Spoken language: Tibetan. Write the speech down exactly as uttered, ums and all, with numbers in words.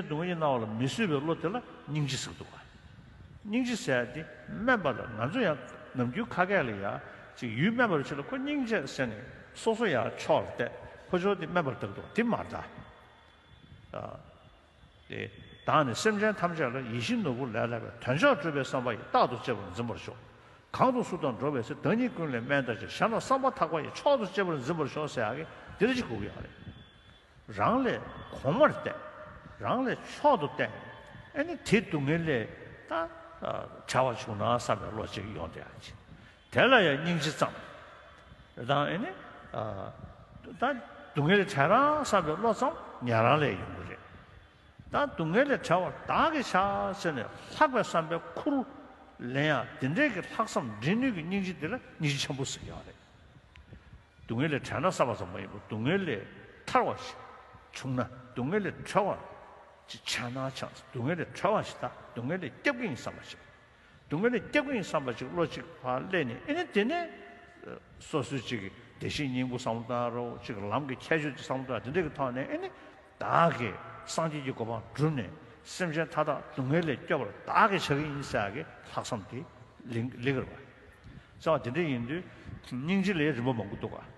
སྡུག་བསྔལ་གྱིས་མནར་བ་ལ་མི་བཟོད་པའི་བློ་དེ་ལ་སྙིང་རྗེ་ཟེར་གྱི་འདུག་ག་སྙིང་རྗེ་ཟེར་ཡ་དེ་དམན་པ་ལ་ང་ཚོ་ཡང་ནམ་རྒྱུན་ཁ་སྐད་ལ་ཡ་ཅིག་ཡུལ་དམན་པ་རུ་ཆེ་ལ་ཁོ་སྙིང་རྗེ་ཟེར་ནས་སོ་སོ་ཡང་ཕྱོགས་ལ་བལྟས། ཁོ་ཚོ་དེ་དམན་པར་བལྟ་གི་འདུག་ག་དེ་མ་རེད་ད། དེ་བདག་ནི་སེམས་ཅན་ཐམས་ཅད་ལ་ཡིད་བཞིན་ནོར་བུ་ལས་ལྷག་པའི་དོན་མཆོག་སྒྲུབ་པའི་བསམ་པ་ཡིས་རྟག་ཏུ་གཅེས་པར་འཛིན་པར་ཤོག་གང་དུ་སུ་དང་འགྲོགས་པའི་ཚེ། བདག་ཉིད་ཀུན་ལས་དམན་བལྟ་ཞིང་། གཞན་ལ་བསམ་པ་ཐག་པ་ཡིས། མཆོག་ཏུ་གཅེས་པར་འཛིན་པར་ཤོག་ཟེར་ཡག་གི་འདི་འདྲ་ཅིག་དགོས་ཀྱི་ཡོད་རེད། རང་ལས་གོང་མར་བལྟས། རང་ལས་མཆོག་ཏུ་བལྟས། ཨེ་ནི་དེ་སྡུག་བསྔལ་ལས་ད་བྲལ་བ་བྱུང་ན་བསམ་པའི་བློ་ཅིག་ཡོང་བསྡད་ཡག་ཅིག་དེ་ལ་ཡང་སྙིང་རྗེ་ཙམ། དང་ཨེ་ནི། ད་སྡུག་བསྔལ་ལས་བྲལ་རང་བསམ་པའི་བློ་ཙམ་ཉན་རང་ལས་ཡོང་གི་རེད། ད་སྡུག་བསྔལ་ལས་བྲལ་བར་བདག་གིས་བྱ་ཟེར་ནས་ལྷག་པའི་བསམ་པའི་ཁུར་ལེན་ཡག་དེ་འདྲའི་གི་ལྷག་བསམ་འདྲེན་ནུས་ཀྱི་སྙིང་རྗེ་དེ་ལ་སྙིང་རྗེ་ཆེན་པོ་ཟེར་གྱི་ཡོད་རེད། སྡུག་བསྔལ་ལས་བྲལ་ན་བསམ་པ་ཙམ་མ་ཡིན་པར་སྡུག་བསྔལ་ལས་ཐར་བ་ཞིག་བྱུང་ན། སྡུག་བསྔལ་ལས་བྲལ་བ་ཅིག་ཆགས་ན་ཆགས། སྡུག་བསྔལ་ལས་བྲལ་བ་ཞིག་དང་སྡུག་བསྔལ་ལས་སྐྱོབ་ཀྱི་ཡིན་བསམ་པ་ཞིག་སྡུག་བསྔལ་ལས་སྐྱོབ་ཀྱི་ཡིན་བསམ་པ་ཅིག་བློ་གཅིག་ཕར་སླེབས་ནས། ཨེ་ནི་དེ་ནས་སོ་སོའི་གཅིག་གི་བདེ་གཤེགས་སྙིང་པོ་བསམ་བློ་བཏང་རོགས། གཅིག་ལམ་གྱི་ཁྱད་ཆོས་ཅིག་བསམ་བློ་བཏང་། དེ་འདྲ་གི་ཐོག་ནས་ཨེ་ནི་བདག་གིས་སངས་རྒྱས་ཀྱི་གོ་འཕང་བསྒྲུབས་ནས་སེམས་ཅན་མཐའ་དག་སྡུག་བསྔལ་ལས་སྐྱོབ་པར་བདག་གིས་བྱ་གི་ཡིན་ཟེར་ཡག་གི་ལྷག་བསམ་དེ་ལེགས་ལེགས་རེད་པ། བྱས་པ་དེ་འདྲ་ཡིན་དུས་སྙིང་རྗེ་ལ་རིམ་པ་མང་པོ་འདུག་ག